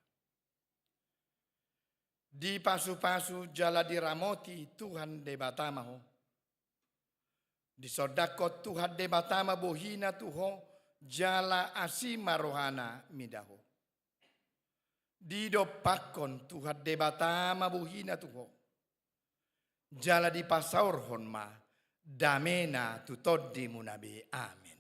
Dipasu-pasu jala diramoti Tuhan Debata ma ho. Disondangkon Tuhan Debata ma bohina tu ho, jala asi ma rohana mida ho. Didompakkon Tuhan Debata ma bohina tu ho, jala dipasaorhon ma damena tu tondimuna be. Amen.